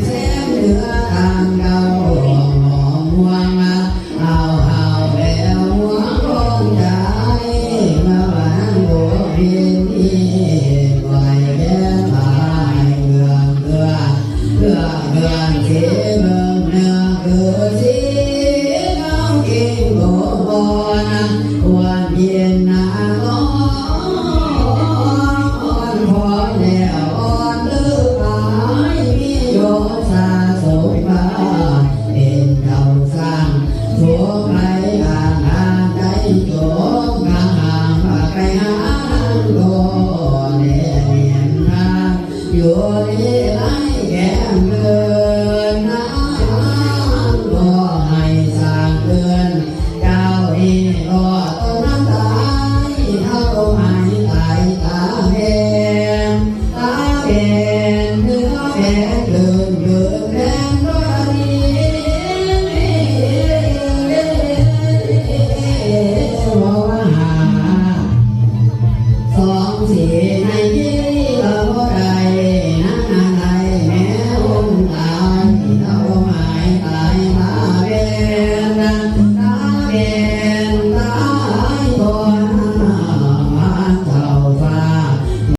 ແສງເຫຼືອທາງເກົ່າ ມອງມາເອົາເຮົາແລ້ວຫົວຂອງໃຈ ເມື່ອວານໂບບິນນີ້ ໄວ້ແກ່ພາຍເຄື່ອງເຄືອ ເພື່ອເຄື່ອງທີ່ເບິ່ງເນື້ອຄືສີຂາວກິ່ງໂກບອນ ຄວນເຢັນນາກອນ ອ່ອນພໍແລ້ວອ່ອນຫຼືພາຍ ມີໂຍສາສົມບາ ເປັນເຈົ້າສ້າງ ໂສໄພອານາໄດໂຈກ ກະຫາມາໄກຫານໂກ ແລະແມ່ນທາງ ຢູ່ທີ່ໄດ້ແກ່ເກີນນານ ຂໍໃຫ້ສ້າງເກີນ ເຈົ້ານີ້ກໍຕົນນຳຕາຍ ເຮົາກໍໃຫ້ຕາຍຕາແບນ ຕາແບນເນື້ອແບນເດີນເດີນ